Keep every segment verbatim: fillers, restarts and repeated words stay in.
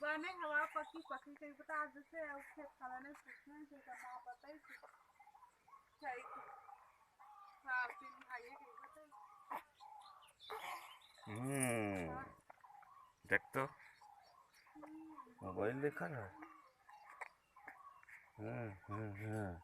बने हवा पकी पकी कही बता, जैसे अउ खेत खाला नहीं पूछना है, तो ना बताई। सही। हाँ, तीन भाई है, कही बताई। हम्म। हाँ। देख तो। हम्म। मोबाइल देखा ना। हम्म, हम्म, हम्म।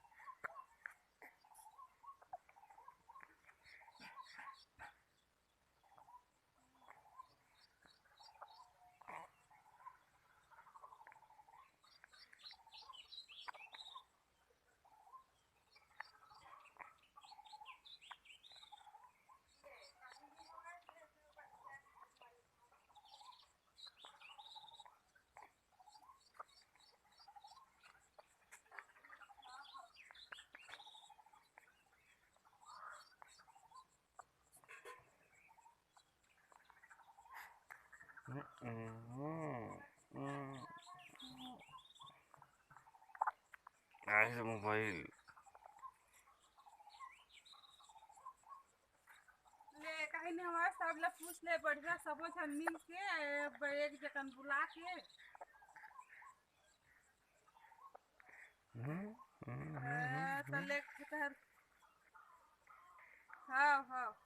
आज मोबाइल। ले, कहीं नहीं हमारे सब ला पूछ ले, बढ़िया सबो झन मिल के, ए, ब-, एक जगन बुला के। हम्म, हम्म, हम्म, हम्म, हाँ, तो हम्म। ले के तहन, हाँ, हाँ।